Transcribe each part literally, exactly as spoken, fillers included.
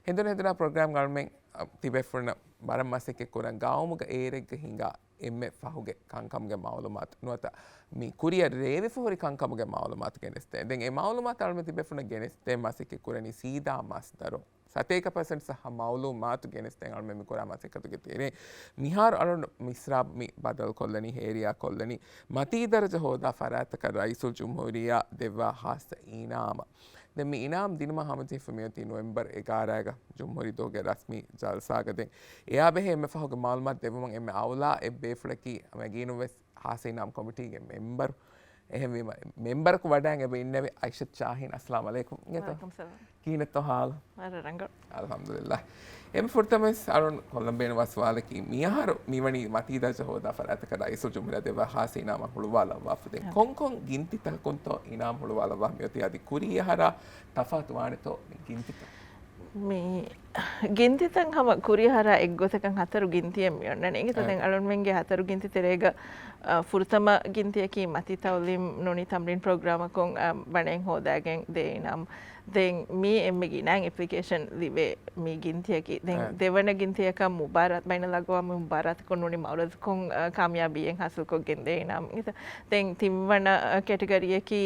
ހެނދުނު ހެނދުނާ ޕްރޮގްރާމްގަ އަޅުމެން ތިބޭފުޅުންނަށް ވަރަށް މަސައްކަތް ކުރަން ގައުމުގަ އޭރެއްގަ ހިނގާ އެންމެ ފަހުގެ ކަންކަމުގެ މައުލޫމާތު ނުވަތަ މި ކުރިއަށް ރޭވިފަ ހުރި ކަންކަމުގެ މައުލޫމާތު ގެނެސްދޭން. ދެން އެ މައުލޫމާތު އަޅުމެން ތިބޭފުޅުންނަށް ގެނެސްދޭން މަސައްކަތް ކުރަނީ ސީދާ މަސްދަރު ސަތޭކަ ޕަސެންޓް ސައްހަ މައުލޫމާތު ގެނެސްދޭން އަޅުމެން މި ކުރާ މަސައްކަތުގެ ތެރެއިން. މިހާރު އަޅުން މިސްރާބް މި ބަދަލުކޮށްލަނީ، ހޭރިޔާ ކޮށްލަނީ، މަތީ ދަރަޖަ ހޯދާ ފަރާތްތަކަށް ރައީސުލްޖުމްހޫރިއްޔާ ދެއްވާ ހާއްސަ އިނާމަށް. ދެން މި އިނާމް ދިނުމަށް ހަމަޖެހިފަ މިއޮތީ ނޮވެމްބަރު އެގާރައިގަ ޖުމްހޫރީ ދުވަހުގެ ރަސްމީ ޖަލްސާގަ. ދެން އެއާ ބެހޭ އެންމެ ފަހުގެ މައުލޫމާތު ދެއްވުމަށް އެންމެ އައުލާ އެއް ބޭފުޅަކީ ހަމަ އެގީނުން ވެސް ހާއްސަ އިނާމް ކޮމިޓީގެ މެމްބަރު. އެހެންވީމަ، މެމްބަރަކު ވަޑައިގެން އެބަ އިންނެވި އައިޝަތު ޝާހީން، އައްސަލާމު ޢަލައިކުމް. އިނގޭތޯ؟ ވަޢަލައިކުމް ސަލާމް. ކިހިނެއްތޯ ޙާލު؟ ވަރަށް ރަނގަޅު. އަލްޙަމްދުލިއްލާހް. އެންމެ ފުރަތަމަވެސް އަޅުން ކޮށްލަން ބޭނުންވާ ސުވާލަކީ، މިއަހަރު މިވަނީ މަތީ ދަރަޖަ ހޯދާ ފަރާތްތަކަށް ރައީސުލްޖުމްހޫރިއްޔާ ދެއްވާ ހާއްސަ އިނާމަށް ހުޅުވާލައްވާފަ. ދެން އާ. ކޮންކޮން ގިންތިތަކުންތޯ އިނާމް ހުޅުވާލައްވާ މިއޮތީ؟ އަދި ކުރީ އަހަރާ ތަފާތު ވާނެތޯ މި ގިންތިތައް؟ މި ގިންތިތައް ހަމަ ކުރިއަހަރާ އެއްގޮތަކަށް ހަތަރު ގިންތިއެއް މި އޮންނަނީ. އިނގޭތަ؟ ދެން އަޅުންމެންގެ ހަތަރު ގިންތި ތެރޭގަ، އަ، ފުރަތަމަ ގިންތިއަކީ މަތި ތައުލީމް ނޫނީ ތަމްރީން ޕްރޮގްރާމަކުން، އަ، ވަނައިން ހޯދާގެން ދޭ އިނާމް. ދެން މީ އެންމެ ގިނައިން އެޕްލިކޭޝަން ލިބޭ މި ގިންތިއަކީ. ދެން އަ. ދެވަނަ ގިންތިއަކަށް މުބާރާތް، ބައިނަލްއަގްވާމީ މުބާރާތަކުން ނޫނީ މައުރަޒުކުން، އަ، ކާމިޔާބީއެއް ހާސިލްކޮށްގެން ދޭ އިނާމް. އިނގޭތަ؟ ދެން ތިންވަނަ، އަ، ކެޓަގަރީއަކީ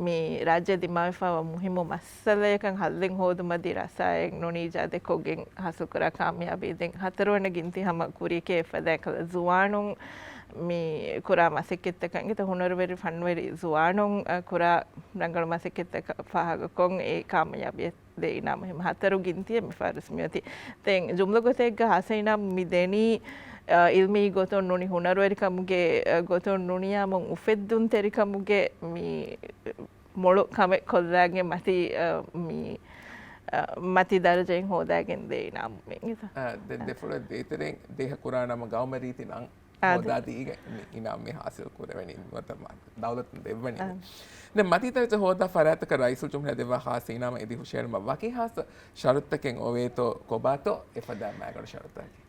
މި ރާއްޖެ ދިމާވެފައިވާ މުހިއްމު މައްސަލަޔަކަށް ހައްލެއް ހޯދުމަށް ދި ރަސާޔަން ނޫނީ އީޖާދެއް ކޮށްގެން ހާސިލްކުރާ ކާމިޔާބީ. ދެން ހަތަރުވަނަ ގިންތި ހަމަ ކުރިއެކޭ އެފަދައިން ކަލަ ޒުވާނުން މި ކުރާ މަސައްކަތްތަކަށް އިނގޭތަ؟ ހުނަރުވެރި ފަންވެރި ޒުވާނުން، އަ، ކުރާ ރަނގަޅު މަސައްކަތްތަކަށް ފާހަގަކޮށް އެ ކާމިޔާބީ ދޭ އިނާމު ހަތަރު ގިންތިއެއް މި ފަހަރު މިއޮތީ. ދެން ޖުމްލަ ގޮތެއްގަ ހާއްސަ އިނާމް މި ދެނީ، އަ، އިލްމީ ގޮތުން ނޫނީ ހުނަރުވެރިކަމުގެ، އަ، ގޮތުން ނޫނީ ހަމަ އުފެއްދުންތެރިކަމުގެ މި މޮޅު ކަމެއް ކޮށްލާގެން މަތި، އަ، މި، އަ، މަތި ދަރަޖައިން ހޯދާގެން ދޭ އިނާމެއް. އަ، ދެ-، ދެފުޅު ދޭތެރެއިން ދޭހަ ކުރާ ނަމަ ގައުމަށް ރީތި ނަން އާ، ދެ- ހޯދާދީގެން މި އިނާމް މި ހާސިލް ކުރެވެނީ ނުވަތަ މާ ދައުލަތުން ދެއްވަނީ. އާ. ދެން މަތީ ދަރަޖަ ހޯދާ ފަރާތްތަކަށް ރައީސުލްޖުމްހޫރިއްޔާ ދެއްވާ ހާއްސަ އިނާމަށް އެދި ހުށައެޅުމަށް ވަކި ހާއްސަ ޝަރުތުތަކެއް އޮވޭތޯ ކޮބާތޯ އެފަދަ މައިގަނޑު ޝަރުތަކީ؟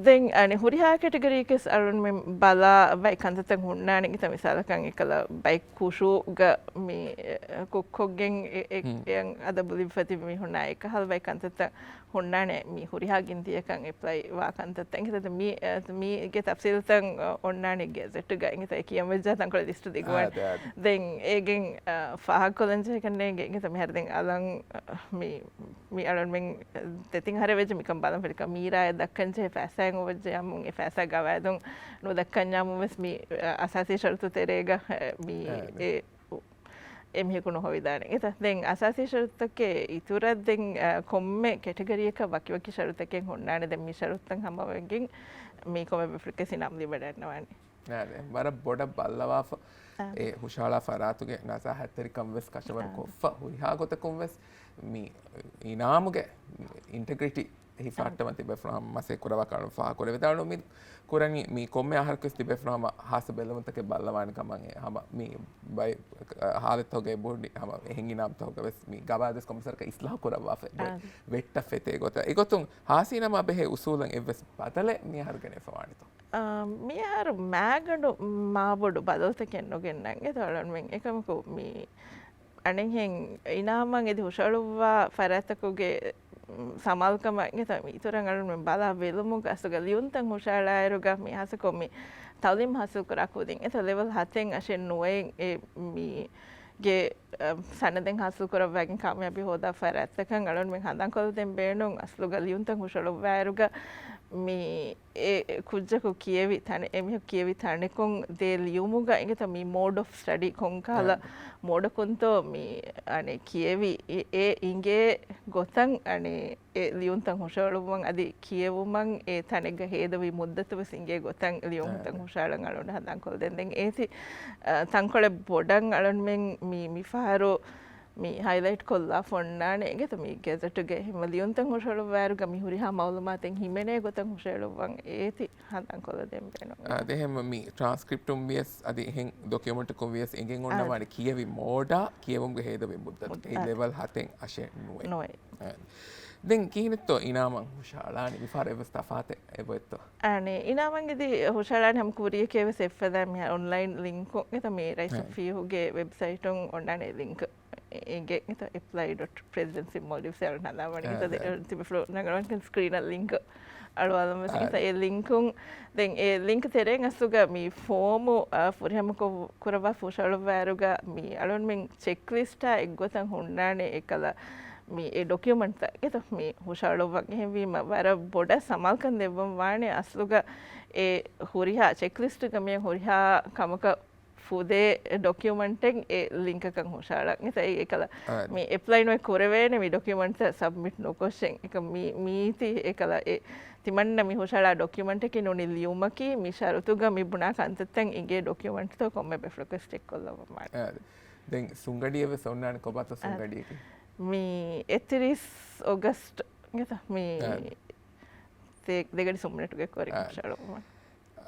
ދެން އަނެއް ހުރިހާ ކެޓަގަރީއެއް ވެސް އަޅުންމެން ބަލާ ބައެއް ކަންތައްތައް ހުންނާނެ. އިނގޭތަ؟ މިސާލަކަށް އެކަލަ ބައެއް ކުށުގަ މި، އެ، ކުށްކޮށްގެން އެ، އެ، ހުން. އެއަށް އަދަބު ލިބިފަ ތިބި މީހުންނާ އެކަހަލަ ބައެއް ކަންތައްތައް ހުންނާނެ މި ހުރިހާ ގިންތިއަކަށް އެޕްލައި ވާ ކަންތައްތައް. އިނގޭތަ؟ މީ، އެ، މީގެ ތަފްސީލްތައް އޮންނާނެ ގެޒެޓްގަ. އިނގޭތަ؟ އެ ކިޔަން ވެއްޖާ ތަންކޮޅެއް ލިސްޓު ދިގުވާނެ. އާ، ދެ، އާ، ދެ. ދެން އޭގެން، އަ، ފާހަގަކޮށްލަން ޖެހޭ ކަންނޭނގެ. އިނގޭތަ؟ މިހާރު ދެން އަލަން، އަ، މި، މި އަޅުންމެން ދެތިން އަހަރެއް ވެއްޖެ މިކަން ބަލަން ފެށިކަން. މީރާއަށް ދައްކަން ޖެހޭ ފައިސާއެއް އޮވައްޖެ އަމުން އެ ފައިސާ ގަވާއިދުން ނުދައްކަންޏާމުން ވެސް މި، އަ، އަސާސީ ޝަރުތު ތެރޭގަ، އެ، މި، އާ، ދެ. އެ، އެމީހަކު ނުހޮވިދާނެ. އެތަ؟ ދެން އަސާސީ ޝަރުތުތަކެއް އިތުރަށް ދެން، އަ، ކޮންމެ ކެޓަގަރީއަކަށް ވަކިވަކި ޝަރުތަކެއް ހުންނާނެ. ދެން މި ޝަރުތުތައް ހަމަވެގެން މީ ކޮންމެ ބޭފުޅެއްގެ އިނާމް ލިބިވަޑައިގަންނަވާނެ. އާ، ދެ. ވަރަށް ބޮޑަށް ބައްލަވާފަ. އާ. އެ ހުށަހަޅާ ފަރާތުގެ ނަޒާހަތްތެރިކަން ވެސް ކަށަވަރު އާ. ކޮށްފަ ހުރިހާ ގޮތަކުން ވެސް މި އިނާމުގެ އިންޓެގްރިޓީ ހިފާއްޓަމަ ތިބޭފުޅުން ހަމަ މަސައްކަތް ކުރައްވާ ކަން ފާހަގަކުރެވިދާނު އުއްމީދު ކުރަނީ މި ކޮންމެ އަހަރަކުވެސް ތިބޭފުޅުން ހަމަ ހާއްސަ ބެލުމުތަކެއް ބައްލަވާނެ ކަމަށް. އެ ހަމަ މި ބައެއް ހާލަތުގައި ބުނި ހަމަ އެހެން އިނާމްތަކުގަ ވެސް މި ގަވާއިދު ކޮންމެސް ވަރަކަށް އިސްލާހު ކުރައްވާފަ އެބައި އާ. ވެއްޓަށް ފެތޭ ގޮތަށް. އެގޮތުން ހާއްސަ އިނާމާ ބެހޭ އުސޫލެއް އެއްވެސް ބަދަލެއް މިއަހަރު ގެނެފަވާނެތޯ؟ އާ، މިއަހަރު މާގަނޑު މާބޮޑު ބަދަލުތަކެއް ނުގެންނަން. އެތައް އަޅުންމެން އެކަމަކު މި އަނެއްހެން އިނާމަށް އެދި ހުށަހަޅުއްވާ ފަރާތްތަކުގެ، މް، ސަމާލުކަމަށް އިނގޭތަ؟ މި އިތުރަށް އަޅުންމެން ބަލާ ބެލުމުގަ އަސްލުގަ ލިޔުންތައް ހުށަހަޅާއިރުގަ މި ހާއްސަކޮށް މި ތައުލީމް ހާސިލްކުރާ ކުދިން އެތަ ލެވެލް ހަތެއް އަށެއް ނުވައެއް އެ މީގެ، އަ، ސަނަދެއް ހާސިލްކުރައްވާގެން ކާމިޔާބީ ހޯދާ ފަރާތްތަކަށް އަޅުންމެން ހަނދާންކޮށްލަދޭން ބޭނުން އަސްލުގަ ލިޔުންތައް ހުށަހަޅުއްވާއިރުގަ މި އެ ކުއްޖަކު ކިޔެވި ތަނެއް، އެމީހަކު ކިޔެވި ތަނެކުން ދޭ ލިޔުމުގަ އިނގޭތަ މި މޯޑް އޮފް ސްޓަޑީ ކޮންކަހަލަ އާ. މޯޑަކުންތޯ މި އަނެއް ކިޔެވި އެ، އެ އިނގޭ ގޮތަށް އަނެއް އެ ލިޔުންތައް ހުށަހަޅުއްވަން އަދި ކިޔެވުމަށް އެ ތަނެއްގަ ހޭދަވި މުއްދަތު ވެސް އިނގޭ ގޮތަށް ލިޔުންތައް އާ. ހުށަހަޅަން އަޅުގަނޑު ހަނދާންކޮށްލަދޭން. ދެން އޭތި، އަ، ތަންކޮޅެއް ބޮޑަށް އަޅުންމެން މި، މި ފަހަރު މި ހައިލައިޓް ކޮށްލާފަ އޮންނާނެ އިނގޭތަ މި ގެޒެޓުގެ ހަމަ ލިޔުންތައް ހުށަހަޅުއްވާއިރުގަ މި ހުރިހާ މައުލޫމާތެއް ހިމެނޭ ގޮތަށް ހުށަހެޅުއްވަން އޭތި ހަނދާންކޮށްލަދޭން ބޭނުން. އާ، ދެހެން މި ޓްރާންސްކްރިޕްޓުން ވިޔަސް އަދި އެހެން ޑޮކިއުމެންޓަކުން ވިޔަސް އެނގެން އާ. އޮންނަވާނެ ކިޔެވި މޯޑާ ކިޔެވުމުގެ ހޭދަވި މުއްދަތު. މުއްދަ-، އެއީ އާ. ލެވެލް ހަތެއް އަށެއް ނުވެ. ނުވެ. އާ. ދެން ކިހިނެއްތޯ އިނާމަށް ހުށަހަޅާނީ؟ މިފަހަރު އެއްވެސް ތަފާތެއް އެބައޮތްތޯ؟ އަނެ، އިނާމަށް އިދި ހުށަހަޅާނީ ހަމަ ކުރިޔަކޭ ވެސް އެއްފަދަ މި އޮންލައިން ލިންކު ގެތަ މި ރައީސު ފީހުގެ ވެބްސައިޓުން އޮންނާނެ ލިންކު. އެގެ ގެތަ އެޕްލައި ޑޮޓް ޕްރެޒިޑެންސީ މޯލްޑިވްސް އަޅު ނަލާވަނި ގެތަ ދެ-، ތިބިފުޅު ނަގަޅުވަންކަން ސްކްރީނަށް ލިންކު އަޅުވާލަމަސް ގެތަ އެ ލިންކުން ދެން އެ ލިންކް ތެރެއިން އަސްލުގަ މި ފޯމު، އާ، ފުރިހަމަ ކޮށް-، ކުރައްވާ ފުށަޅުއްވާއިރުގަ މި އަޅުންމެން ޗެކްލިސްޓާ އެއްގޮތަށް ހުންނާނެ އެކަލަ މި އެ ޑޮކިއުމަންޓްތައް ގެތަ މި ހުށައަޅުއްވަން. އެހެންވީމަ ވަރަށް ބޮޑަށް ސަމާލްކަން ދެއްވަން ވާނެ އަސްލުގަ އެ ހުރިހާ ޗެކްލިސްޓުގަ މި ހުރިހާ ކަމަކަށް ފުދޭ ޑޮކިއުމަންޓެއް އެ ލިންކަކަށް ހުށަހަޅަން. އެތައް އެކަލަ މި އެޕްލައި ނުވެ ކުރެވޭނެ މި ޑޮކިއުމަންޓްތައް ސަބްމިޓް ނުކޮށެން. އެކަ މި މީތި އެކަލަ އެ ތިމަންނަ މި ހުށަހަޅާ ޑޮކިއުމަންޓަކީ ނޫނީ ލިޔުމަކީ މި ޝަރުތުގަ މި ބުނާ ކަންތައްތައް އިނގޭ ޑޮކިއުމަންޓްތޯ ކޮންމެ ބޭފުޅަކުވެސް ޗެކްކޮށްލައްވަމާނެ. އާ، ދެން ސުނގަޑިއެއް ވެސް އޮންނާނެ. ކޮބާތޯ ސުނގަޑިއަކީ؟ މި އެއްތިރީސް އޮގަސްޓް ގެތަ މި ދެ-، ދެގަޑި ސުންމިނެޓުގެ ކުރިން ހުށަހަޅުވުމަށް.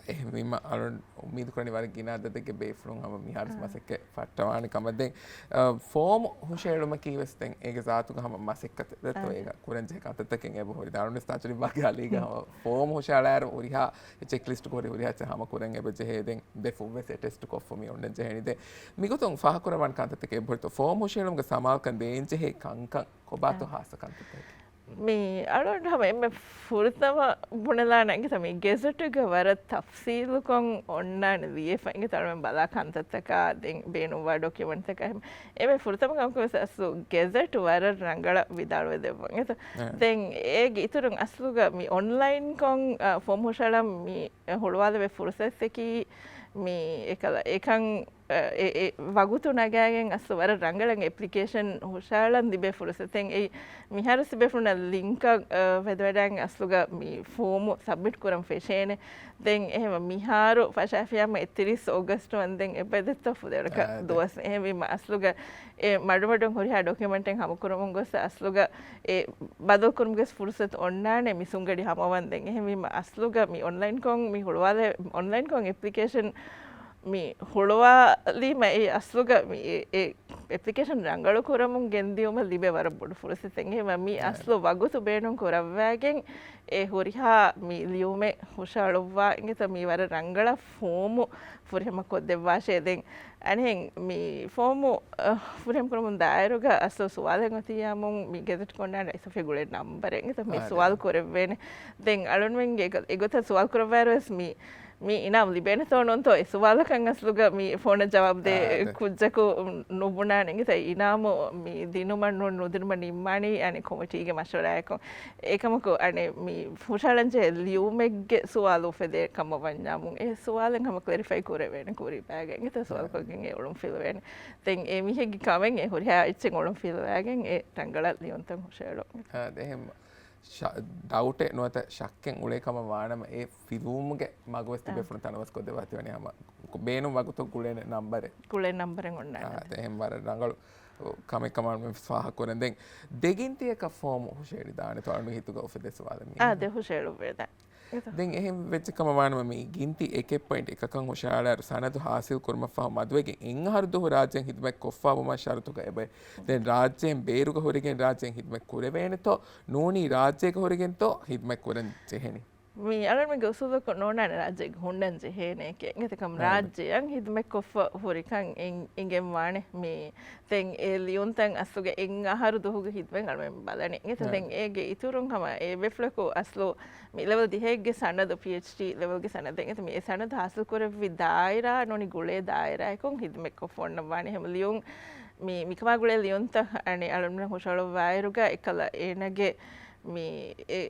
އެހެންވީމަ އަޅުން އުއްމީދު ކުރަނީ ވަރަށް ގިނަ އަދަދެއްގެ ބޭފުޅުން ހަމަ މިހާރު މަސައްކަތް ފައްޓަވާނެ ކަމަށް. ދެން، އަ، ފޯމު ހުށައެޅުމަކީ ވެސް ދެން އޭގެ ޒާތުގަ ހަމަ މަސައްކަތެއް ދެއްތޯ އޭގަ ކުރަންޖެހޭ ކަންތައްތަކެއް އެބަހުރި. ދާނުންވެސް ތާޖުދީން ވާގި އަލީގަ ހަމަ ފޯމު ހުށައަޅާއިރު ހުރިހާ އެ ޗެކްލިސްޓު ހުރި ހުރިހާ ހަމަ ކުރަން އެބަ ޖެހޭ. ދެން ދެފުށް ވެސް އެޓެސްޓު ކޮށްފަ މި އޮންނަން ޖެހެނީ. ދެން މިގޮތުން ފާހަގަކުރައްވާން ކަންތައްތަކެއް އެބަހުރިތޯ؟ ފޯމު ހުށައެޅުމުގެ ސަމާލުކަން ދޭންޖެހޭ ކަންކަން ކޮބާތޯ ހާއްސަ ކަންތައްތަކެއް؟ މި އަޅުގަނޑު ހަމަ އެންމެ ފުރަތަމަ ބުނެލާނެ އިނގިތަ މި ގެޒެޓުގަ ވަރަށް ތަފްސީލުކޮށް އޮންނާނެ ލިޔެފަ އިނގިތަ އަޅުމެން ބަލާ ކަންތައްތަކާ ދެން ބޭނުންވާ ޑޮކިއުމަންޓްތަކާ އެންމެ ފުރަތަމަ ކަމަކު ވެސް އަސްލު ގެޒެޓް ވަރަށް ރަނގަޅަށް ވިދާޅުވެ ދެއްވަން. އެތަ ދެން އޭގެ އިތުރުން އަސްލުގަ މި އޮންލައިންކޮށް، އަ، ފޯމް ހުށަޅަން މި ހުޅުވާލެވޭ ފުރުސަތަކީ މި އެކަލަ އެކަން އެ، އެ ވަގުތު ނަގާގެން އަސްލު ވަރަށް ރަނގަޅަށް އެޕްލިކޭޝަން ހުށައަޅަން ލިބޭ ފުރުސަތެއް އެއީ. މިހާރު ތިބޭފުޅުންނަށް ލިންކަށް، އަ، ވެދެވަޑައިގެން އަސްލުގަ މި ފޯމު ސަބްމިޓް ކުރަން ފެށޭނެ. ދެން އެހެން މިހާރު ފަށާފިޔާމަ އެއްތިރީސް އޮގަސްޓު ވަންދެން އެބަދެއްތޯ ފުދޭވަރަކަށް ދުވަސް. އެހެންވީމަ އަސްލުގަ އެ މަޑުމަޑުން ހުރިހާ ޑޮކިއުމެންޓެއް ހަމަކުރަމުން ގޮސް އަސްލުގަ އެ ބަދަލުކުރުމުގެ ފުރުސަތު އޮންނާނެ މި ސުންގަޑި ހަމަވަންދެން. އެހެންވީމަ އަސްލުގަ މި އޮންލައިންކޮށް މި ހުޅުވާލެ، އޮންލައިންކޮށް އެޕްލިކޭޝަން މި ހުޅުވާލީމަ އެ އަސްލުގަ މި އެ، އެ އެޕްލިކޭޝަން ރަނގަޅު ކުރަމުން ގެންދިޔުމަށް ލިބޭ ވަރަށް ބޮޑު ފުރުސަތެއް. އެހެންވެ މި އަސްލު ވަގުތު ބޭނުން ކުރައްވާގެން އެ ހުރިހާ މި ލިޔުމެއް ހުށައަޅުއްވާ އިނގިތަ މި ވަރަށް ރަނގަޅަށް ފޯމު ފުރިހަމަ ކޮށްދެއްވާށޭ. ދެން އަނެއް މި ފޯމު، އަ، ފުރިހަމަ ކުރަމުން ދާއިރުގަ އަސްލު ސުވާލެއް އޮތިޔާމުން މި ގެޒެޓް ކޮންނާނެ އިސަފި ގުޅޭ ނަންބަރެއް އިނގިތަ މި ސުވާލު ކުރެއްވޭނެ. ދެން އަޅުންމެންގެ އެގޮތަށް ސުވާލު ކުރައްވާއިރު ވެސް މި މި އިނާމު ލިބޭނެތޯ ނޫންތޯ އެ ސުވާލަކަށް އަސްލުގަ މި ފޯނަށް ޖަވާބު ދޭ ކުއްޖަކު ނުބުނާނެ އިނގިތަ އިނާމު މި ދިނުމަށް ނޫން ނުދިނުމަށް ނިންމާނީ އަނެއް ކޮމިޓީގެ މަޝްވަރާއެކު. އެކަމަކު އަނެއް މި ހުށައަޅަންޖެހޭ ލިޔުމެއްގެ ސުވާލު އުފެދޭ ކަމަށް ވަންޏާމުން އެ ސުވާލެއް ހަމަ ކްލެރިފައި ކުރެވޭނެ ކުރީ ބައިގަ އިނގިތަ ސުވާލު ކޮށްގެން އެ އޮޅުން ފިލުވޭނެ. ދެން އެ މީހެއްގެ ކަމެއް އެ ހުރިހާ އެއްޗެއް އޮޅުން ފިލުވާގެން އެ ރަނގަޅަށް ލިޔުންތައް ހުށައެޅުން. އާ، އެހެން ޝަ-، ޑައުޓެއް ނުވަތަ ޝައްކެއް އުޅޭ ކަމަށް ވާނަމަ، އެ ފިލުވުމުގެ މަގުވެސް ތިބޭފުޅުން ތަނަވަސްކޮށްދެއްވާ ތިވަނީ ހަމަ ބޭނުން ވަގުތު ގުޅޭނެ ނަންބަރެއް. ގުޅޭ ނަންބަރެއް އޮންނާނެ. އާ، އެހެން ވަރަށް ރަނގަޅު ކަމެއް ކަމަށް ފާހަގަކުރަން. ދެން ދެގިންތިއަކަށް ފޯމު ހުށައެޅިދާނެތޯ އަޅުގެ ހިތުގަ އުފެދޭ ސުވާލެއް މީ. އާ، ދެ ހުށައެޅުއްވޭ ދެން. ދެން އެހެން ވެއްޖެ ކަމަށް ވާނަމަ، މި ގިންތި އެކެއް ޕޮއިންޓް އެކަކަށް ހުށައަޅާއިރު، ސަނަދު ހާސިލް ކުރުމަށްފަހު މަދުވެގެން އެއް އަހަރު ދުވަހު ރާއްޖެއިން ހިދުމަތް ކޮށްފާ ވުމަށް ޝަރުތުގަ އެބައި. ދެން ރާއްޖޭން ބޭރުގަ ހުރެގެން ރާއްޖޭން ހިދުމަތް ކުރެވޭނެތޯ، ނޫނީ ރާއްޖޭގަ ހުރެގެންތޯ ހިދުމަތް ކުރަން ޖެހެނީ؟ މި އަޅުގަނޑުމެންގެ އުސޫލަކުން ނޯންނާނެ ރާއްޖޭގަ ހުންނަން ޖެހޭނެކޭ. އިނގޭތަ ކަމަށް ރާއްޖެއަށް ހިދުމަތްކޮށްފަ ހުރިކަން އިނގެން ވާނެ. މި ދެން އެ ލިޔުންތައް އަސްލުގަ އެއް އަހަރު ދުވަހުގެ ހިދުމަތް އަޅުމެން ބަލަނީ. އިނގޭތަ ދެން އޭގެ އިތުރުން ހަމަ އެ ބޭފުޅަކު އަސްލު މި ލެވެލް ދިހައެއްގެ ސަނަދު، ޕީއެޗްޑީ ލެވެލްގެ ސަނަދެއް އިނގޭތަ މި އެ ސަނަދު ހާސިލް ކުރެއްވި ދާއިރާ ނޫނީ ގުޅޭ ދާއިރާއަކުން ހިދުމަތްކޮށްފަ އޮންނަ ވާނެ. ހަމަ ލިޔުން މި، މިކަމާ ގުޅޭ ލިޔުންތައް އަނެއް އަޅުން ހުށައަޅުއްވާއިރުގަ އެކަލަ އޭނަގެ މި އެ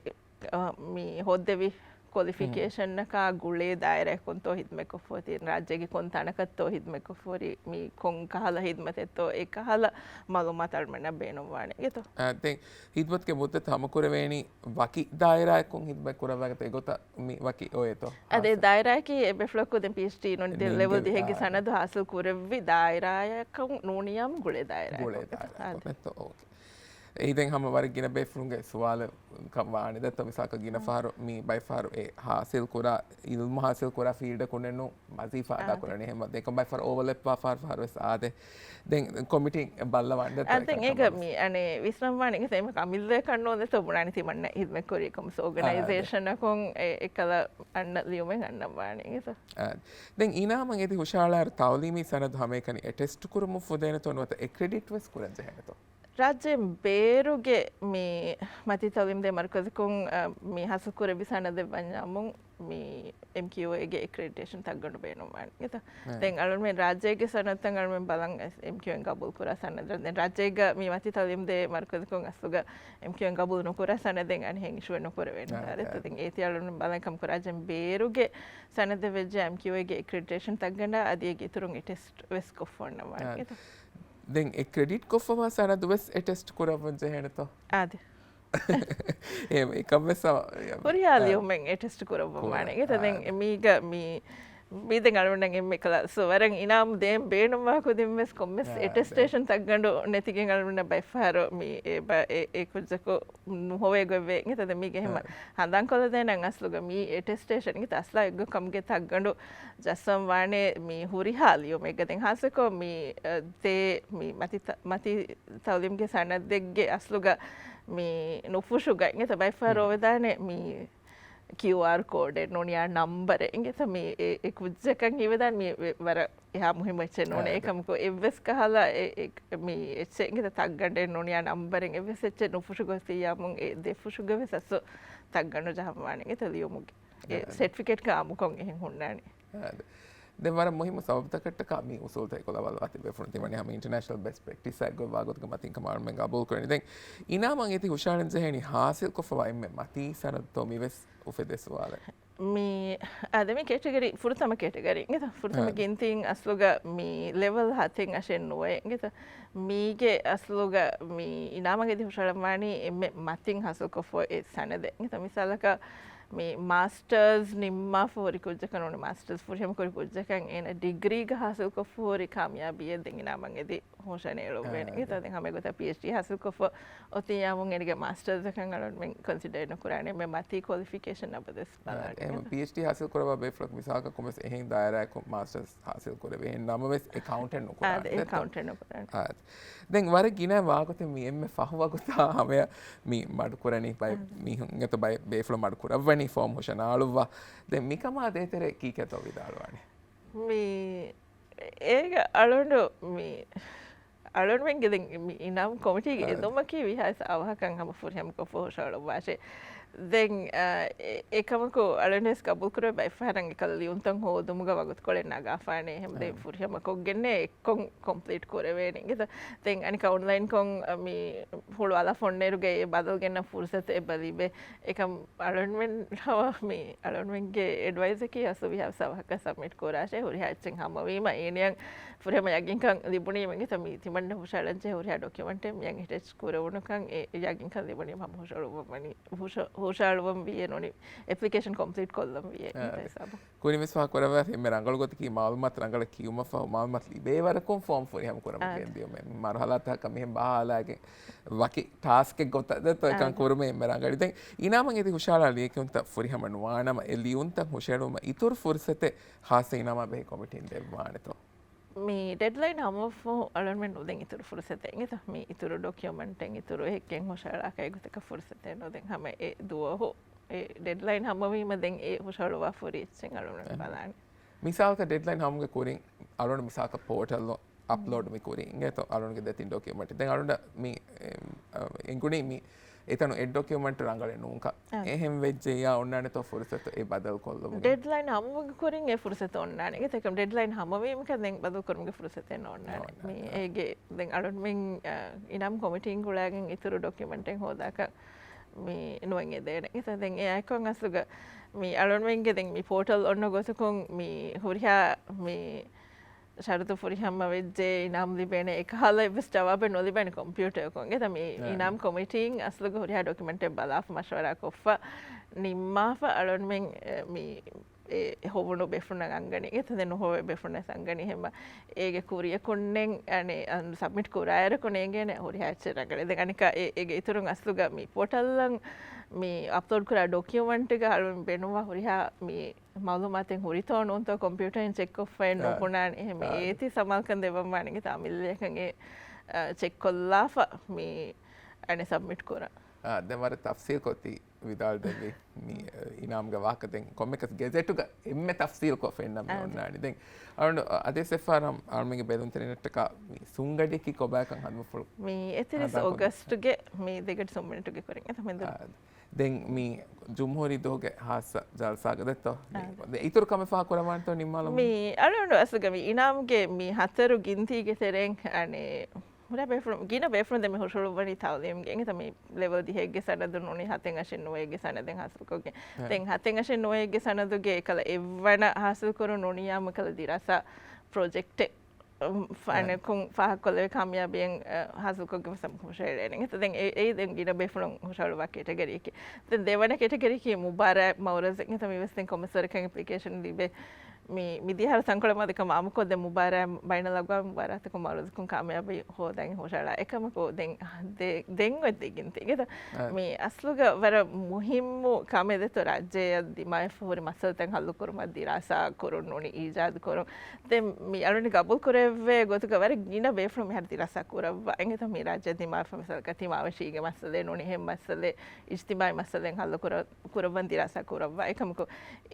އަ، މި ހޯއްދެވި ކޮލިފިކޭޝަނަކާ ގުޅޭ ދާއިރާއަކުންތޯ ހިދުމަތްކޮށްފަ އޮތީ، ރާއްޖޭގެ ކޮން ތަނަކަށްތޯ ހިދުމަތްކޮށްފަ އޮތީ، މި ކޮން ކަހަލަ ހިދުމަތެއްތޯ، އެ ކަހަލަ މައުލޫމާތު އަޅުމެންނަށް ބޭނުންވާނެ. އިނގޭތޯ؟ އަ، ދެން ހިދުމަތުގެ މުއްދަތު ހަމަކުރެވޭނީ ވަކި ދާއިރާއަކުން ހިދުމަތް ކުރައްވާގަތޯ އެގޮތަށް މި ވަކި އޮވޭތޯ؟ އަދި އެ ދާއިރާއަކީ އެ ބޭފުޅަކު ދެން ޕީއެޗްޑީ ނޫނީ ދެ ލެވެލް ދިހައެއްގެ ސަނަދު ހާސިލް ކުރެއްވި ދާއިރާއަކުން ނޫނިޔާމު ގުޅޭ ދާއިރާއަކުން. ގުޅޭ ދާއިރާއަކުން. އެތޯ؟ އޯކޭ. އެއީ ދެން ހަމަ ވަރަށް ގިނަ ބޭފުޅުންގެ ސުވާލެއް ކަން ވާނެ. ދެއްތޯ މިސާލަކަށް ގިނަ ފަހަރު މި ބައެއް ފަހަރު އެ ހާސިލް ކުރާ، އިލްމު ހާސިލް ކުރާ ފީލްޑަކުންނެއްނު ވަޒީފާ އަދާ ކުރަނީ. އެހެން ދެން ބައެއް ފަހަރު އޯވަލެއްވާ ފަހަރު ފަހަރު ވެސް އާދެ. ދެން ކޮމިޓީން ބައްލަވާން ދެއްތޯ އަދެން އެކަން އޭގަ ކަމަށް ވެސް. މި އަނެއް ވިސްނަން ވާނެ އެހެން ކަމިއްލައަކަށް ނޫން ދެއްތޯ ބުނާނީ ތިމަންނަ ހިދްމަތް ކުރީ ކޮމްސް އޯގަނައިޒޭޝަނަކުން އެ އެކަލަ އަންނަ ލިޔުމެއް އަންނަން ވާނެ އިނގޭތޯ. އާ، ދެން އިނާމަށް އެދި ހުށަހަޅާއިރު ތައުލީމީ ސަނަދު ހަމައެކަނި އެޓެސްޓް ކުރަމުން ފުދޭނެތޯ ނުވަތަ އެކްރެޑިޓް ވެސް ކުރަން ޖެހޭނެތޯ؟ ރާއްޖޭން ބޭރުގެ މި މަތީ ތައުލީމް ދޭ މަރުކަޒަކުން، އަ، މި ހާސިލް ކުރެއްވި ސަނަދެއް ވަންޏާމުން މި އެމްކިއުއޭގެ އެކްރެޑިޓޭޝަން ތައްގަނޑު ބޭނުންވާނެ. އެތަ؟ އެ. ދެން އަޅުމެން ރާއްޖޭގެ ސަނަދުތައް އަޅުމެން ބަލަން އެމްކިއުއޭން ގަބޫލު ކުރާ ސަނަދު. ދެން ރާއްޖޭގަ މި މަތީ ތައުލީމް ދޭ މަރުކަޒަކުން އަސްލުގަ އެމްކިއުއޭން ގަބޫލު ނުކުރާ ސަނަދެއް އަނެއްހެން އިޝޫއެއް ނުކުރެވޭނެ. އެ، ދާރެތަ؟ އެ. ދެން އޭތި އަޅުމެން ބަލަން ކަމަކު ރާއްޖޭން ބޭރުގެ ސަނަދެއް ވެއްޖެ އެމްކިއުއޭގެ އެކްރެޑިޓޭޝަން ތައްގަނޑާ އަދި އޭގެ އިތުރުން އެޓެސްޓް ވެސް ކޮށްފަ އޮންނަން ވާނެ. އެ. އެތަ؟ ދެން އެ ކްރެޑިޓް ކޮށްފަވާ ސަނަދު ވެސް އެޓެސްޓް ކުރައްވަން ޖެހޭނެތޯ؟ އާދެ. އެ، އެކަން ވެސް އަ، ހުރިހާ އާ. ލިޔުމެއް އެޓެސްޓް ކުރައްވަން ކުރ-، ވާނެ. އެތަ ދެން އާ. މީގަ މީ، މީ ދެން އަޅުގަނޑަށް އެންމެ ކަލާސް ވަރަށް އިނާމް ދޭން ބޭނުންވާ ކުދިން ވެސް ކޮންމެސް އާ، އެޓެސްޓޭޝަން ދެން. ތައްގަނޑު ނެތިގެން އަޅުގަނޑަށް ބައެއް ފަހަރު މީ އެ ބަ-، އެ، އެ ކުއްޖަކު ނުހޮވޭ ގޮތްވޭ. އެތަ ދެން މީގެ ހަމަ އާ. ހަނދާން ކޮށްލަދޭނަން އަސްލުގަ މީ އެޓެސްޓޭޝަން އިނގޭތަ އަސްލާ އެއްގޮތް ކަމުގެ ތައްގަނޑު ޖައްސަން ވާނެ މީ ހުރިހާ ލިޔުމެއްގަ. ދެން ހާއްސަކޮށް މީ، އަ، ދޭ މި މަތި ތަ-، މަތި ތައުލީމްގެ ސަނަދެއްގެ އަސްލުގަ މި ނުފުށުގަ އިނގޭތަ ބައެއް ފަހަރު އޮވެދާނެ މި ކިއުއާރް ކޯޑެއް ނޫނިޔާ ނަންބަރެއް އިނގޭތަ މި އެ، އެ ކުއްޖަކަށް ހީވެދާނެ މި ވެ-، ވަރަށް އެހާ މުހިއްމު އެއްޗެއް ނޫނޭ. އާ، އެކަމަކު އެއްވެސް ކަހަލަ އެ، އެ، މި އެއްޗެއް އިނގޭތަ ތައްގަނޑެއް ނޫނިޔާ ނަންބަރެއް އެއްވެސް އެއްޗެއް ނުފުށު ގޮސް ތިއްޔާމުން އެ ދެ ފުށުގަ ވެސް އަސްލު ތައްގަނޑު ޖަހަން ވާނެ އިނގޭތަ ލިޔުމުގެ. އެ އާ، ސެޓްފިކެޓް ކާމުކޮށް އެހެން ހުންނާނެ. އާ، ދެ-، ދެން ވަރަށް މުހިއްމު ސަބަބުތަކަށްޓަކާ މި އުސޫލުތައް އެކޮލަށް ބަލާ ތިބޭފުޅުން ތިމަން ހަމަ އިންޓަރނޭޝަނަލް ބެސްޓް ޕްރެކްޓިސް އެއްގޮތް ވާގޮތުގަ މަތިން ކަމަށް އަޅުމެން ގަބޫލު ކުރަނީ. ދެން އިނާމަށް އެތި ހުށަހަޅަން ޖެހެނީ ހާސިލް ކޮށްފަވާ އެންމެ މަތީ ސަނަދުތޯ މި ވެސް އުފެދޭ ސުވާލެއް. މި އާދެ މި ކެޓަގަރީ ފުރަތަމަ ކެޓަގަރީ އިނގޭތަ ފުރަތަމަ އާ. ގިންތިން އަސްލުގަ މި ލެވެލް ހަތެއް އަށެއް ނުވޭ އިނގޭތަ މީގެ އަސްލުގަ މި އިނާމަށް އެދި ހުށަހަޅަން ވާނީ އެންމެ މަތިން ހާސިލްކޮށްފަ އެ ސަނަދެއް އިނގޭތަ މިސާލަކަށް މި މާސްޓަރސް ނިންމާފަ ހުރި ކުއްޖަކަށް ނޫނީ މާސްޓަރސް ފުރިހަމަ ކުރި ކުއްޖަކަށް އޭނަ ޑިގްރީގަ ހާސިލްކޮށްފަ ހުރި ކާމިޔާބީއެއް ދެން އިނާމަށް އެދި ހުށަނޭޅުއްވޭނެ. އާ، އިނގޭތަ ދެން ހަމަ އެގޮތަށް ޕީއެޗްޑީ ހާސިލްކޮށްފަ އޮތިއްޔާމުން އޭނަގެ މާސްޓަރސްއަކަށް އަޅުގަނޑުމެން ކޮންސިޑަރ ނުކުރާނެ އެންމެ މަތީ ކޮލިފިކޭޝަން އަބަދުވެސް ބަލާނެ. އެހެން ޕީއެޗްޑީ ހާސިލް ކުރައްވާ ބޭފުޅަކު މިސާލަކަށް ކޮންމެސް އެހެން ދާއިރާއަކު މާސްޓަރސް ހާސިލް ކުރެވޭ އެހެން ނަމަވެސް އެކައުންޓެންޓް ނުކުރާނެ. އާދެ، އެކައުންޓެންޓް ނުކުރާނެ. އާދެ. ދެން ވަރަށް ގިނަ ވާގޮތެއް މި އެންމެ ފަހު ވަގުތާ ހަމަޔަށް މި މަޑުކުރަނީ ބައެއް އާދެ. މީހުން އެތަ ބައެއް ބޭފުޅުން މަޑު ކުރައްވަނީ ފޯމް ހުށަނާޅުއްވާ. ދެން މިކަމާ ދޭތެރޭ ކީކޭތޯ ވިދާޅުވާނީ؟ މި އޭގަ އަޅުގަނޑު މި އަޅުގަނޑުމެންގެ ދެން މި އިނާމް ކޮމިޓީގެ އާ. އެދުމަކީ ވީހާވެސް އަވަހަކަށް ހަމަ ފުރިހަމަކޮށްފަ ހުށަހަޅުއްވާށޭ. ދެން، އާ، އެ-، އެކަމަކު އަޅުގަނޑުވެސް ގަބޫލުކުރޭ ބައެއްފަހަރަށް އެކަލަ ލިޔުންތައް ހޯދުމުގަ ވަގުތުކޮޅެއް ނަގާފާނެ. އެހެން ދެން އާ. ފުރިހަމަކޮށްގެންނޭ އެއްކޮށް ކޮމްޕްލީޓް ކުރެވޭނެ އިނގޭތަ. ދެން އަނެއްކާ އޮންލައިންކޮށް މި ހުޅުވާލާފަ އޮންނައިރުގަ އެ ބަދަލު ގެންނަ ފުރުސަތު އެބަ ލިބޭ. އެކަމް އަޅުގަނޑުމެން ހަމަ މި އަޅުގަނޑުމެންގެ އެޑްވައިސްއަކީ އަސްލު ވީހާވެސް އަވަހަކަށް ސަބްމިޓް ކުރާށޭ. ހުރިހާ އެއްޗެއް ހަމަވީމަ އޭނަޔަށް ފުރިހަމަ ޔަގީންކަން ލިބުނީމަ އިނގޭތަ މި ތިމަންނަ ހުށަހަޅަންޖެހޭ ހުރިހާ ޑޮކިއުމަންޓެއް މިއަށް އެޓެޗް ކުރެވުނުކަން އެ ޔަގީންކަން ލިބުނީމަ ހަމަ ހުށަހަޅުއްވަންވަނީ، ހުށަ-، ހުށަހަޅުއްވަންވީއޭ ނޫނީ އެޕްލިކޭޝަން ކޮމްޕްލީޓް ކޮށްލަންވީއޭ. އާ، އެ ހިސާބު. ކުރިންވެސް ފާހަގަކުރައްވާ އެންމެ ރަނގަޅު ގޮތަކީ މައުލޫމާތު ރަނގަޅަށް ކިޔުމަށްފަހު މައުލޫމާތު ލިބޭ ވަރަކުން ފޯމް ފުރިހަމަ ކުރަމުން އާ. ގެންދިޔުމޭ. މަރުހަލާތަކަށް މިހެން ބަހާލާގެން ވަކި ޓާސްކެއް ގޮތަށް ދެއްތޯ އެކަން އާ. ކުރުމޭ އެންމެ ރަނގަޅީ. ދެން އިނާމަށް އެދި ހުށަހަޅާ ލިޔެކިޔުންތައް ފުރިހަމަ ނުވާނަމަ އެ ލިޔުންތައް ހުށަހެޅުމަށް އިތުރު ފުރުސަތެއް ހާއްސަ އިނާމާ ބެހޭ ކޮމިޓީން ދެއްވާނެތޯ؟ މި ޑެޑްލައިން ހަމަވުމަށްފަހު އަޅުގަނޑުމެން ނުދޭން އިތުރު ފުރުސަތެއް އިނގޭތަ؟ މި އިތުރު ޑޮކިއުމަންޓެއް އިތުރު އެއްޗެއް ހުށަހަޅާކަށް އެގޮތަކަށް ފުރުސަތެއް ނުދޭން. ހަމަ އެ ދުވަހު އެ ޑެޑްލައިން ހަމަވީމަ ދެން އެ ހުށަހަޅުވާ ފުރި އެއްޗެއް އަޅުގަނޑު އެ. ބަލާނެ. މިސާލަކަށް ޑެޑްލައިން ހަމަވުމުގެ ކުރިން އަޅުގަނޑު މިސާލަކަށް ޕޯޓަލް އަޕްލޯޑް މި ކުރީ އިނގޭތޯ އަޅުގަނޑުގެ ދެތިން ޑޮކިއުމަންޓް. ދެން އަޅުގަނޑަށް މި، އެ، އެނގުނީ މި އެތަނު އެއް ޑޮކިއުމަންޓް ރަނގަޅެއް ނޫންކަން. އާ. އެހެން ވެއްޖެއްޔާ އޮންނާނެތޯ ފުރުސަތު އެ ބަދަލު ކޮށްލުމުގެ؟ ޑެޑްލައިން ހަމަވުމުގެ ކުރިން އެ ފުރުސަތު އޮންނާނެ. އެކަމް ޑެޑްލައިން ހަމަވީމަކަށް ދެން ބަދަލު ކުރުމުގެ ފުރުސަތެއް ނޯންނާނެ. ނޯންނާނެ. މި އާ. އޭގެ ދެން އަޅުގަނޑުމެން، އާ، އިނާމް ކޮމިޓީން ގުޅާގެން އިތުރު ޑޮކިއުމަންޓެއް ހޯދާކަށް މި ނުވަން އެދޭނެ. އެތަ ދެން އެ އައިކޮން އަސްލުގަ މި އަޅުންމެންގެ ދެން މި ޕޯޓަލް އޮންނަ ގޮތަކުން މި ހުރިހާ މި ޝަރުތު ފުރިހަމަ ވެއްޖެ އިނާމް ލިބޭނެ އެކަހަލަ އެއްވެސް ޖަވާބެއް ނުލިބޭނެ ކޮމްޕިއުޓަރަކުން. އެތަ މި އާ. އިނާމް ކޮމިޓީން އަސްލުގަ ހުރިހާ ޑޮކިއުމެންޓެއް ބަލާފަ މަޝްވަރާ ކޮށްފަ ނިންމާފަ އަޅުންމެން މި އެ ހޮވުނު ބޭފުޅުންނަށް އަންގަނީ. އެތަ ދެން ނުހޮވޭ ބޭފުޅުންނަށް އަންގަނީ. އެހެންމަ އޭގެ ކުރިޔަކުންނެން އަނެ ސަބްމިޓް ކުރާއިރަކު ނޭނގޭނެ ހުރިހާ އެއްޗެއް ރަނގަޅޭ. ދެން އަނެކާ އެ، އޭގެ އިތުރުން އަސްލުގަ މި ޕޯޓަލްއަށް މި އަޕްލޯޑް ކުރާ ޑޮކިއުމަންޓްގަ އަޅުން ބޭނުންވާ ހުރިހާ މި މައުލޫމާތެއް ހުރިތޯ ނޫންތޯ ކޮމްޕިއުޓަރިން ޗެކްކޮށްފައި ނުބުނާނެ. އެހެން އޭތި ސަމާލުކަން ދެއްވަންވާނެ އިނގޭތަ އަމިއްލަޔަކަށް އެ، އަ، ޗެކްކޮށްލާފަ މި އަނެ ސަބްމިޓް ކުރަން. އާ، ދެން ވަރަށް ތަފްސީލް ކޮށް ތި ވިދާޅު ދެއްވި މި، އަ، އިނާމްގެ ވާހަކަ ދެން ކޮންމެކަސް ގެޒެޓުގަ އެންމެ ތަފްސީލް ކޮށް ފެންނަ މި އާ، އޮންނާނެ. ދެން އަޅުން އަ، އަދިވެސް އެއްފަހަރަށް އަޅުމެންގެ ބެލުންތެރިންނަށްޓަކާ މި ސުންގަޑިއަކީ ކޮބާކަން ހަނދުމަފުޅު މި އެތިރީސް އަދާކޮށް އޮގަސްޓުގެ މި ދެގަޑި ސުންމިނިޓުގެ ކުރިން އެތަ މެންދުރު. އާ، ދެން މި ޖުމްހޫރީ ދުވަހުގެ ހާއްސަ ޖަލްސާގަ ދެއްތޯ؟ މި އާ. ދެ އިތުރު ކަމެއް ފާހަގަކުރައްވާނެތޯ ނިންމާލަމުން؟ މި އަޅުގަނޑު އަސްލުގަ މި އިނާމްގެ މި ހަތަރު ގިންތީގެ ތެރެއިން އަނެ ހުރިހާ ބޭފުޅުން، ގިނަ ބޭފުޅުން ދެން މި ހުށަހެޅުއްވަނީ ތައުލީމްގެ. އެނގޭތަ މި ލެވެލް ދިހައެއްގެ ސަނަދު ނޫނީ ހަތެއް އަށެއް ނުވައެއްގެ ސަނަދެއް ހާސިލްކޮށްގެން. އެ. ދެން ހަތެއް އަށެއް ނުވައެއްގެ ސަނަދުގެ އެކަލަ އެއްވަނަ ހާސިލްކުރުން ނޫނިއްޔާމު އެކަލަ ދިރާސާ ޕްރޮޖެކްޓެއް ފާނަކުން ފާހަގަކޮށްލެވޭ ކާމިޔާބީއެއް، އަ، ހާސިލްކޮށްގެން ވެސް ހުށަހެޅޭނެ. އެތަ ދެން އެ، އެއީ ދެން ގިނަ ބޭފުޅުން ހުށަހެޅުއްވާ ކެޓަގަރީއެކޭ. ދެން ދެވަނަ ކެޓަގަރީއަކީ މުބާރާތް މައުރަޒެއް. އެތަ މިވެސް ދެން ކޮންމެސް ވަރަކަށް އެޕްލިކޭޝަން ލިބޭ. މި، މިދިޔަ އަހަރު ތަންކޮޅެއް މަދުކަމަށް އާއްމުކޮށް ދެން މުބާރާތް، ބައިނަލްއަގްވާމީ މުބާރާތަކުން މައުރަޒަކުން ކާމިޔާބީ ހޯދަން ހުށަހަޅާ. އެކަމަކު ދެން ދެ-، ދެން އޮތް ދެގިންތި. އެތަ މި އަސްލުގަ ވަރަށް މުހިއްމު ކަމެއް ދެތޯ ރާއްޖެއަށް ދިމާވެފަ ހުރި މައްސަލަތައް ހައްލުކުރުމަށް ދިރާސާ ކުރުން ނޫނީ އީޖާދު ކުރުން. ދެން މި އަޅުނި ގަބޫލް ކުރެވޭ ގޮތުގަ ވަރަށް ގިނަ ބޭފުޅުން މިހާރު ދިރާސާ ކުރައްވާ. އެނގޭތަ މި ރާއްޖެ ދިމާވެފަ މިސާލަކަށް ތިމާވެށީގެ މައްސަލައެއް ނޫނީ އެހެން މައްސަލައެއް، އިޖްތިމާއީ މައްސަލައެއް ހައްލު ކުރަ-، ކުރައްވަން ދިރާސާ ކުރައްވާ. އެކަމަކު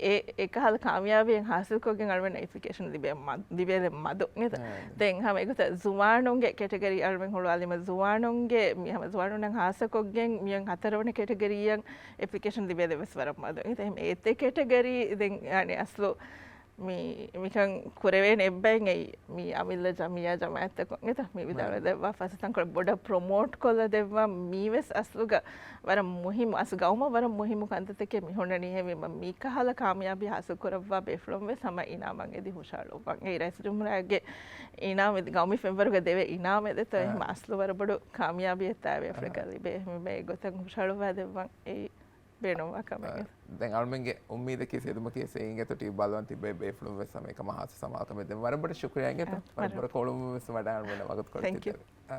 އެ، އެކަހަލަ ކާމިޔާބީއެއް ހާސިލްކޮށްގެން އަޅުމެން އެޕްލިކޭޝަން ލިބޭ މަ-، ލިބޭލެއް މަދު. އެތަ އާ، ދެން ހަމަ އެގޮތަށް ޒުވާނުންގެ ކެޓަގަރީ އަޅުމެން ހުޅުވާލީމަ ޒުވާނުންގެ މި ހަމަ ޒުވާނުންނަށް ހާއްސަކޮށްގެން މިއޮން ހަތަރުވަނަ ކެޓަގަރީއަށް އެޕްލިކޭޝަން ލިބޭލެއް ވެސް ވަރަށް މަދު. އެތަ އެހެން އެތެ ކެޓަގަރީ ދެން އަނެ އަސްލު މި، މިކަން ކުރެވޭނެ އެއްބައިން އެއީ މި އަމިއްލަ ޖަމިއްޔާ ޖަމާއަތްތަކުން އެތަ މި ވިދާޅުވެދެއްވާ ފަސް ތަންކޮޅެއް ބޮޑަށް ޕްރޮމޯޓް ކޮށްލަ ދެއްވާ މީވެސް އަސްލުގަ ވަރަށް މުހިއްމު، އަސްލު ގައުމަށް ވަރަށް މުހިއްމު ކަންތައްތަކެއް މި ހުންނަނީ. އެހެންވީމަ މިކަހަލަ ކާމިޔާބީ ހާސިލް ކުރައްވާ ބޭފުޅުން ވެސް ހަމަ އިނާމަށް އެދި ހުށަހަޅުއްވަން. އެއީ ރައީސުލްޖުމްހޫރިއްޔާގެ އިނާމް ގައުމީ ފެންވަރުގަ ދެވޭ އިނާމެއް ދެތޯ އާ. އެހެން އަސްލު ވަރަށް ބޮޑު ކާމިޔާބީއެއް ތާ ބޭފުޅަކަށް އާ. ލިބޭ. އެހެންވީމަ އެގޮތަށް ހުށަހަޅުއްވާ ދެއްވަން އެއީ ބޭނުންވާ ކަމެއް. އާ، ދެން އަޅުމެންގެ އުއްމީދަކީ ސެދުމަކީ އިނގޭތޯ ޓީވީ ބަލަން ތިބޭ ބޭފުޅުން ވެސް ހަމަ އެކަމަށް ހާއްސަ ސަމާލުކަމެއް ދޭން. ވަރަށް ބޮޑަށް ޝުކުރިއްޔާ އިނގޭތޯ. އާ، ވަރަށް ވަރަށް. ބޮޑަށް ކޮޅުމުން ވެސް ވަޑައިގަންނަ ވަގުތުކޮޅެއް ތިއްބެވި. އާ.